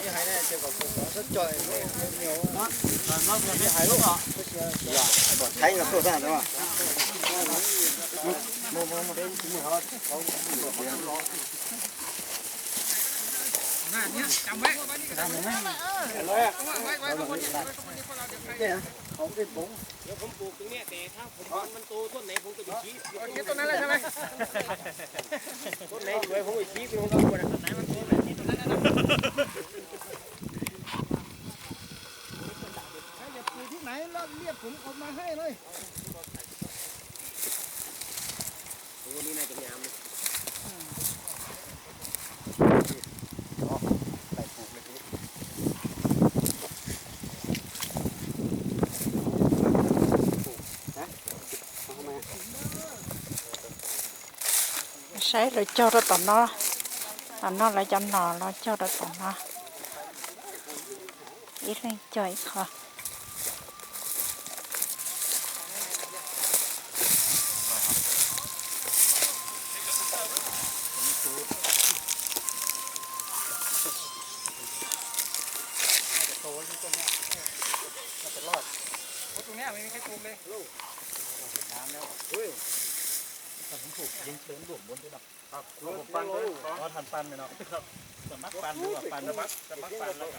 เดี๋ยวผมปลูกตรงเนี้ย แต่ถ้าผมมันโตต้นไหนผมก็ไปชี้ ต้นไหนสวยผมไปชี้เป็นของเขาหมดอะ ใครอยากปลูกที่ไหนแล้วเรียกผมเอามาให้เลย โอ้ นี่น่าจะงามเลย Saib lawv cog rau tom no, tom no lawv cov nom los cog rau tom no, ib leeg cog ib qho. Tus neb me me khev tus le. Ua, pub pub, ua tham pab me no, tau mab pab du pab, tau mab pab lawm.